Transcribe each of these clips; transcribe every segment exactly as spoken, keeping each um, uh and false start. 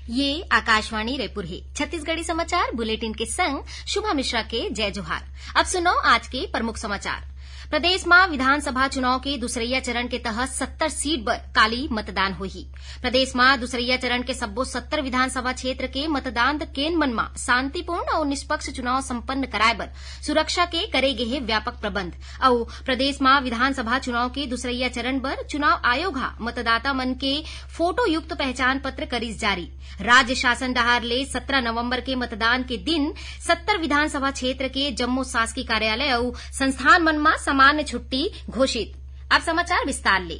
ये आकाशवाणी रायपुर हे। छत्तीसगढ़ी समाचार बुलेटिन के संग शुभा मिश्रा के जय जोहार। अब सुनो आज के प्रमुख समाचार। प्रदेश म विधानसभा चुनाव के दूसरइया चरण के तहत सत्तर सीट बर काली मतदान होही। प्रदेश म दूसरइया चरण के सब्बो सत्तर विधानसभा क्षेत्र के मतदान केंद्र मन म शांतिपूर्ण अउ निष्पक्ष चुनाव संपन्न कराए बर सुरक्षा के करे गे हे व्यापक प्रबंध। अउ प्रदेश म विधानसभा चुनाव के दूसरइया चरण बर चुनाव आयोग ह मतदाता मन के फोटो युक्त पहचान पत्र करिस जारी। राज्य शासन डहार ले सत्रह नवंबर के मतदान के दिन सत्तर विधानसभा क्षेत्र के जम्मो शासकीय कार्यालय अउ संस्थान मन म सामान्य छुट्टी घोषित। अब समाचार विस्तार ले।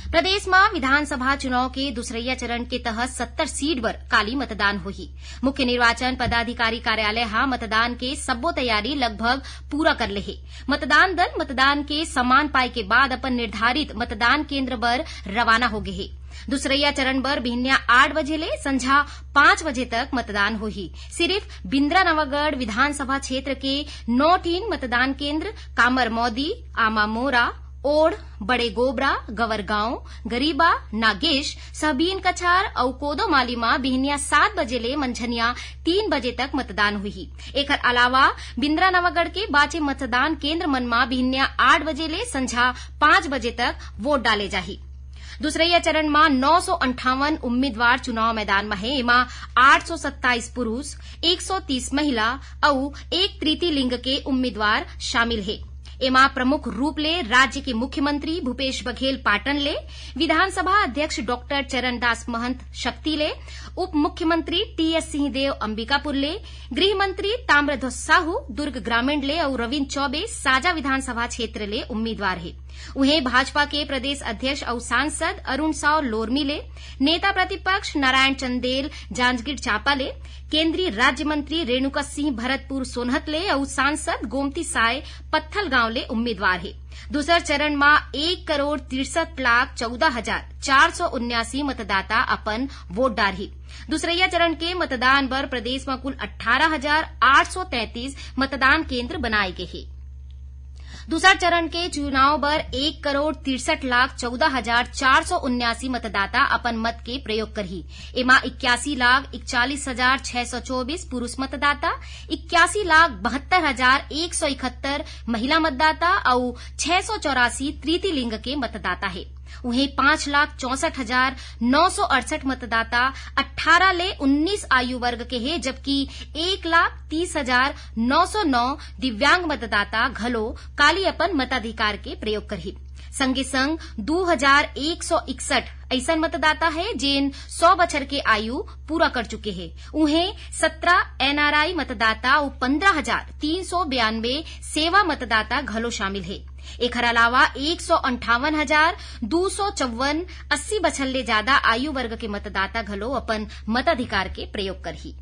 प्रदेश म विधानसभा चुनाव के दूसरइया चरण के तहत सत्तर सीट बर काली मतदान होही। मुख्य निर्वाचन पदाधिकारी कार्यालय ह मतदान के सब्बो तैयारी लगभग पूरा कर ले हे। मतदान दल मतदान के सामान पाए के बाद अपन निर्धारित मतदान केंद्र बर रवाना हो गे हे। दूसरइया चरण बर बिहनिया आठ बजे ले संझा पाँच बजे तक मतदान होही। सिरिफ बिंद्रा नवागढ़ विधानसभा क्षेत्र के नौ ठिन मतदान केंद्र कामर मौदी, आमामोरा, ओढ़, बड़े गोबरा, गवरगांव, गरीबा, नागेश, सहबीन कछार अउ कोदोमाली म बिहनिया सात बजे ले मंझनिया तीन बजे तक मतदान होही। एखर अलावा बिंद्रा नवागढ़ के बाचे मतदान केंद्र मन म बिहनिया आठ बजे ले संझा पाँच बजे तक वोट डाले जाही। दूसरइया चरण म नौ सौ अंठावन उम्मीदवार चुनाव मैदान म हे। एमा आठ सौ सत्ताईस पुरुष, एक सौ तीस महिला अउ एक तृतीय लिंग के उम्मीदवार शामिल हे। एमा प्रमुख रूप ले राज्य के मुख्यमंत्री भूपेश बघेल पाटन ले, विधानसभा अध्यक्ष डॉक्टर चरणदास महंत सक्ती ले, उप मुख्यमंत्री टीएस सिंहदेव अंबिकापुर ले, गृह मंत्री ताम्रध्वज साहू दुर्ग ग्रामीण ले अउ रविंद्र चौबे साजा विधानसभा क्षेत्र ले उम्मीदवार हे। उहें, भाजपा के प्रदेश अध्यक्ष अउ सांसद अरुण साव लोरमी ले, नेता प्रतिपक्ष नारायण चंदेल जांजगीर चांपा ले, केंद्रीय राज्य मंत्री रेणुका सिंह भरतपुर सोनहत ले अउ सांसद गोमती साय पत्थलगांव ले उम्मीदवार हे। दूसर चरण म एक करोड़ तिरसठ लाख चौदह हजार चार सौ उन्यासी मतदाता अपन वोट डारही। दूसरइया चरण के मतदान बर प्रदेश म कुल अट्ठारह हजार आठ सौ तैंतीस मतदान केंद्र बनाए गे हे। दूसर चरण के चुनाव बर एक करोड़ तिरसठ लाख चौदह हजार चार सौ उन्यासी मतदाता अपन मत के प्रयोग करही। एमा इक्यासी लाख इकचालीस हजार छह सौ चौबीस पुरुष मतदाता, इक्यासी लाख बहत्तर हजार एक सौ इकहत्तर महिला मतदाता अउ छह सौ चौरासी तृतीय लिंग के मतदाता हे। उहें, पाँच लाख चौसठ हजार नौ सौ अड़सठ मतदाता अट्ठारह ले उन्नीस आयु वर्ग के हे, जबकि एक लाख तीस हजार नौ सौ नौ दिव्यांग मतदाता घलो काली अपन मताधिकार के प्रयोग करही। संगे संग दू हजार एक सौ इकसठ अइसन मतदाता हे, जेन सौ बछर के आयु पूरा कर चुके हे। उहें, सत्रह एनआरआई मतदाता अउ पन्द्रह हजार तीन सौ बयानबे सेवा मतदाता घलो शामिल हे। एखर अलावा एक सौ अंठावन हजार दू सौ चौवन अस्सी बछर ले जादा आयु वर्ग के मतदाता घलो अपन मताधिकार के प्रयोग करही।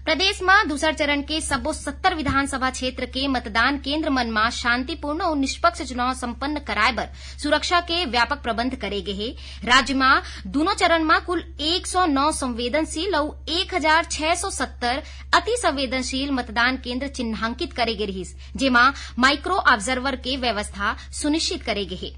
प्रदेश म दूसर चरण के सब्बो सत्तर विधानसभा क्षेत्र के मतदान केंद्र मन म शांतिपूर्ण अउ निष्पक्ष चुनाव संपन्न कराए बर सुरक्षा के व्यापक प्रबंध करे गे हे। राज्य म दूनों चरण म कुल एक सौ नौ संवेदनशील अउ एक हजार छह सौ सत्तर अति संवेदनशील मतदान केंद्र चिन्हांकित करे गे रिहिस, जेमा माइक्रो ऑब्जर्वर के व्यवस्था सुनिश्चित करे गे हे।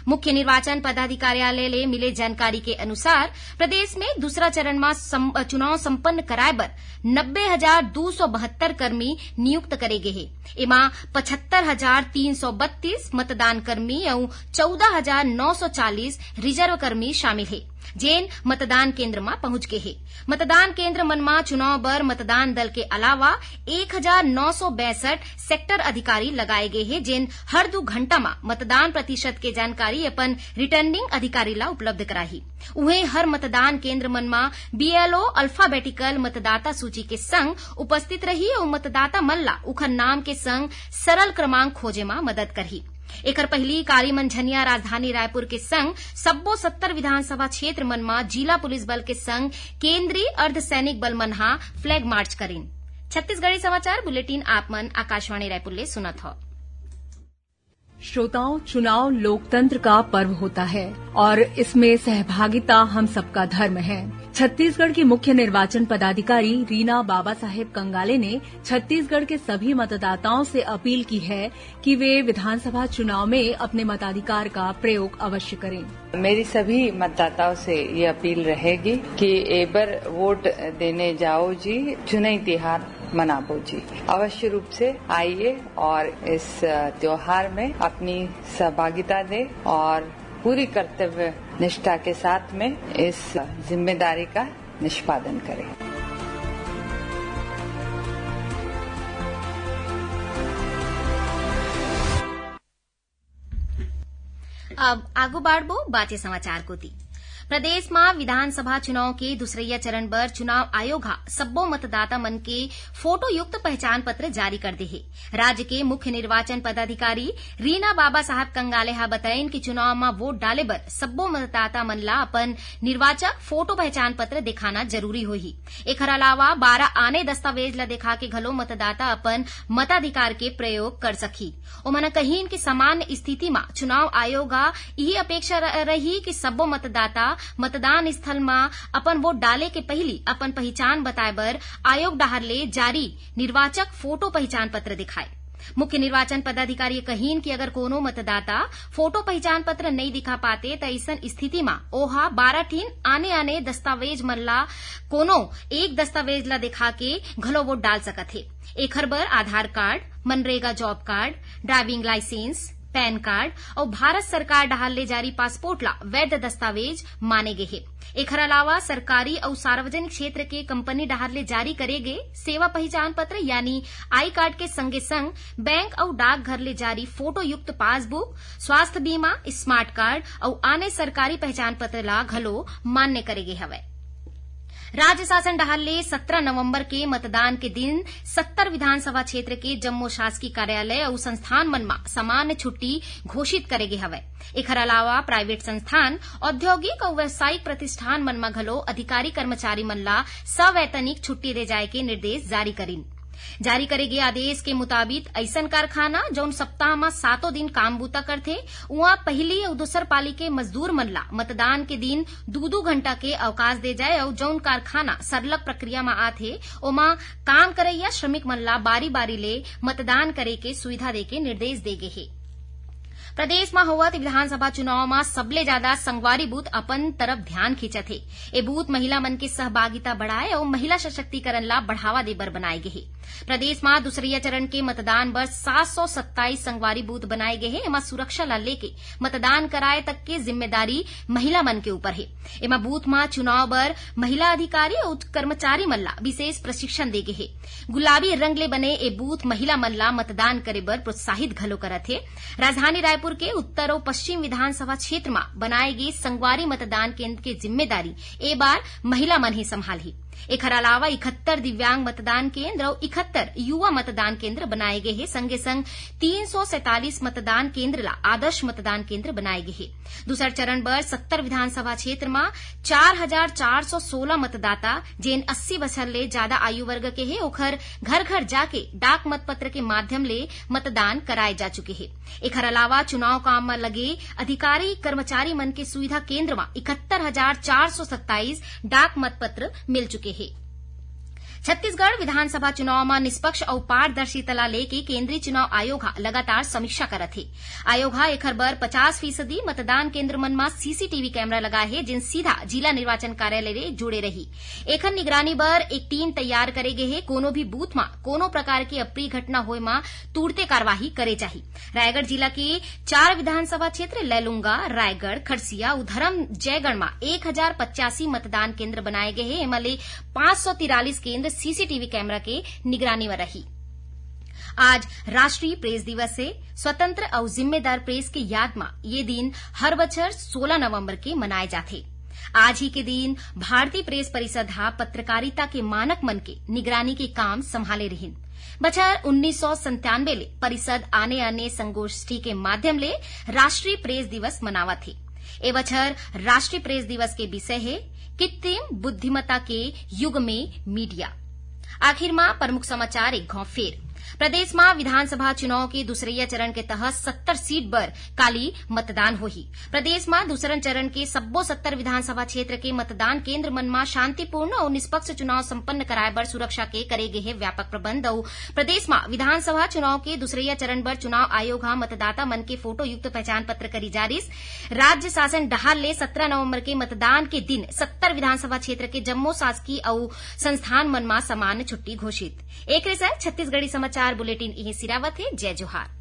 मुख्य निर्वाचन पदाधिकारियालय ले मिले जानकारी के अनुसार, प्रदेश में दूसरा चरण म सम-, चुनाव संपन्न कराए बर नब्बे हजार दू सौ बहत्तर कर्मी नियुक्त करे गे हे। एमा पचहत्तर हजार तीन सौ बत्तीस मतदान कर्मी अउ चौदह हजार नौ सौ चालीस रिजर्व कर्मी शामिल हे, जेन मतदान केंद्र म पहुंच गे हे। मतदान केंद्र मन म चुनाव बर मतदान दल के अलावा एक हजार नौ सौ बैसठ सेक्टर अधिकारी लगाए गे हे, जेन हर दू घंटा म मतदान प्रतिशत के जानकारी अपन रिटर्निंग अधिकारी ला उपलब्ध कराही। उहें, हर मतदान केंद्र मन म बीएलओ अल्फाबेटिकल मतदाता सूची के संग उपस्थित रही अउ मतदाता मन ला उखर नाम के संग सरल क्रमांक खोजे म मदद करही। एखर पहिली काली मंझनिया राजधानी रायपुर के संग सब्बो सत्तर विधानसभा क्षेत्र मन म जिला पुलिस बल के संग केंद्रीय अर्धसैनिक बल मन ह फ्लैग मार्च करिन। छत्तीसगढ़ी समाचार बुलेटिन आप मन आकाशवाणी रायपुर ले सुनत हव। श्रोताओं, चुनाव लोकतंत्र का पर्व होता है और इसमें सहभागिता हम सबका धर्म है। छत्तीसगढ़ की मुख्य निर्वाचन पदाधिकारी रीना बाबा साहेब कंगाले ने छत्तीसगढ़ के सभी मतदाताओं से अपील की है कि वे विधानसभा चुनाव में अपने मताधिकार का प्रयोग अवश्य करें। मेरी सभी मतदाताओं से ये अपील रहेगी कि एबर वोट देने जाओ जी, चुनई तिहार मनाबो जी। अवश्य रूप से आइए और इस, अ, त्योहार में अपनी सहभागिता दें और पूरी कर्तव्य निष्ठा के साथ में इस जिम्मेदारी का निष्पादन करें। अब आगू बाढ़बो बाचे समाचार कोति। प्रदेश म विधानसभा चुनाव के दूसरइया चरण बर चुनाव आयोग ह सब्बो मतदाता मन के फोटोयुक्त पहचान पत्र जारी कर दे हे। राज्य के मुख्य निर्वाचन पदाधिकारी रीना बाबा साहब कंगाले ह बताइन कि चुनाव म वोट डाले बर सब्बो मतदाता मन ला अपन निर्वाचक फोटो पहचान पत्र दिखाना जरूरी होही। एखर अलावा बारह आने दस्तावेज ला दिखा के घलो मतदाता अपन मताधिकार के प्रयोग कर सकही। ओमन कहिन कि सामान्य स्थिति म चुनाव आयोग ह इही अपेक्षा र-, रही कि सब्बो मतदाता मतदान स्थल म अपन वोट डाले के पहिली अपन पहिचान बताए बर आयोग डहार ले जारी निर्वाचक फोटो पहिचान पत्र दिखाए। मुख्य निर्वाचन पदाधिकारी कहिन कि अगर कोनो मतदाता फोटो पहिचान पत्र नइ दिखा पाते, त अइसन स्थिति म ओहा बारह ठिन आने-आने दस्तावेज मन ला कोनो एक दस्तावेज ला दिखा के घलो वोट डाल सकत हे। एखर बर आधार कार्ड, मनरेगा job card, driving licence, PAN card अउ भारत सरकार डहार ले जारी पासपोर्ट ला वैध दस्तावेज माने गे हे। एखर अलावा सरकारी अउ सार्वजनिक क्षेत्र के कंपनी डहार ले जारी करे गे सेवा पहिचान पत्र यानी आई कार्ड के संगे संग बैंक अउ डाकघर ले जारी फोटोयुक्त पासबुक, स्वास्थ्य बीमा, स्मार्ट कार्ड अउ आने सरकारी पहचान पत्र ला घलो मान्य करे गे हवय। राज्य शासन डहार ले सत्रह नवंबर के मतदान के दिन सत्तर विधानसभा क्षेत्र के जम्मो शासकीय कार्यालय अउ संस्थान मन म सामान्य छुट्टी घोषित करे गे हवय। एखर अलावा प्राइवेट संस्थान, औद्योगिक अउ व्यावसायिक प्रतिष्ठान मन म घलो अधिकारी कर्मचारी मन ला सवैतनिक छुट्टी दे जाय के निर्देश जारी करिन। जारी करे गे आदेश के मुताबिक अइसन कारखाना, जउन सप्ताह म सातों दिन काम बूता करथे, उहां पहिली अउ दूसर पाली के मजदूर मन ला मतदान के दिन दू-दू घंटा के अवकाश दे जाय अउ जउन कारखाना सरलग प्रक्रिया म आथे, ओमा काम करइया श्रमिक मन ला बारी-बारी ले मतदान करे के सुविधा दे के निर्देश दे गे हे। प्रदेश म होवत विधानसभा चुनाव म सबले जादा संगवारी बूथ अपन तरफ ध्यान खींचत हे। ए बूथ महिला मन के सहभागिता बढ़ाए अउ महिला सशक्तिकरण ला बढ़ावा दे बर बनाए गे हे। प्रदेश म दूसरइया चरण के मतदान बर सात सौ सत्ताईस संगवारी बूथ बनाए गे हे। एमा सुरक्षा ला लेके मतदान कराए तक के जिम्मेदारी महिला मन के ऊपर हे। एमा बूथ म चुनाव बर महिला अधिकारी अउ कर्मचारी मन ला विशेष प्रशिक्षण दे गे हे। गुलाबी रंग ले बने ए बूथ महिला मन ला मतदान करे बर प्रोत्साहित घलो करत हे। राजधानी रायपुर के उत्तर अउ पश्चिम विधानसभा क्षेत्र म बनाए गे संगवारी मतदान केंद्र के जिम्मेदारी ए बार महिला मन ही संभालही। एखर अलावा इकहत्तर दिव्यांग मतदान केंद्र अउ इकहत्तर युवा मतदान केंद्र बनाए गे हे। संगे संग तीन सौ सैंतालीस मतदान केंद्र ला आदर्श मतदान केंद्र बनाए गे हे। दूसर चरण बर सत्तर विधानसभा क्षेत्र म चार हजार चार सौ सोलह मतदाता, जेन अस्सी बछर ले जादा आयु वर्ग के हे, ओखर घर-घर जाके डाक मतपत्र के माध्यम ले मतदान कराए जा चुके हे। एखर अलावा चुनाव काम म लगे अधिकारी, कर्मचारी मन के सुविधा केंद्र म इकहत्तर हजार चार सौ सत्ताईस डाक मतपत्र मिल चुके हे। छत्तीसगढ़ विधानसभा चुनाव म निष्पक्ष अउ पारदर्शिता ला लेके केंद्रीय चुनाव आयोग ह लगातार समीक्षा करत हे। आयोग ह एखर बर पचास फीसदी मतदान केंद्र मन म सीसीटीवी कैमरा लगाए हे, जेन सीधा जिला निर्वाचन कार्यालय ले जुड़े रही। एखर निगरानी बर एक टीम तैयार करे गे हे। कोनो भी बूथ म कोनो प्रकार के अप्रिय घटना होए म तुरते कार्यवाही करे जाही। रायगढ़ जिला के चार विधानसभा क्षेत्र लैलूंगा, रायगढ़, खरसिया अउ धरमजयगढ़ म एक हजार पचासी मतदान केंद्र बनाए गे हे। एमा ले पाँच सौ तिरालीस केंद्र सीसीटीवी कैमरा के निगरानी म रही। आज राष्ट्रीय प्रेस दिवस हे। स्वतंत्र अउ जिम्मेदार प्रेस के याद म ये दिन हर बछर सोलह नवंबर के मनाए जाथे। आज ही के दिन भारतीय प्रेस परिषद ह पत्रकारिता के मानक मन के निगरानी के काम संभाले रिहिन। बछर उन्नीस सौ संतानवे ले परिषद आने-आने संगोष्ठी के माध्यम ले राष्ट्रीय प्रेस दिवस मनावत हे। ए बछर राष्ट्रीय प्रेस दिवस के विषय हे कृत्रिम बुद्धिमत्ता के युग में मीडिया। आखिर म प्रमुख समाचार एक घौं फेर। प्रदेश म विधानसभा चुनाव के दूसरइया चरण के तहत सत्तर सीट बर काली मतदान होही। प्रदेश म दूसरन चरण के सब्बो सत्तर विधानसभा क्षेत्र के मतदान केंद्र मन म शांतिपूर्ण अउ निष्पक्ष चुनाव संपन्न कराए बर सुरक्षा के करे गे हे व्यापक प्रबंध। अउ प्रदेश म विधानसभा चुनाव के दूसरइया चरण बर चुनाव आयोग ह मतदाता मन के फोटो युक्त पहचान पत्र करी जारिस। राज्य शासन डहार ले सत्रह नवंबर के मतदान के दिन सत्तर विधानसभा क्षेत्र के जम्मो शासकीय अउ संस्थान मन म सामान्य छुट्टी घोषित। एकरे संग छत्तीसगढ़ी समाचार बुलेटिन इहें सिरावत हे। जय जोहार।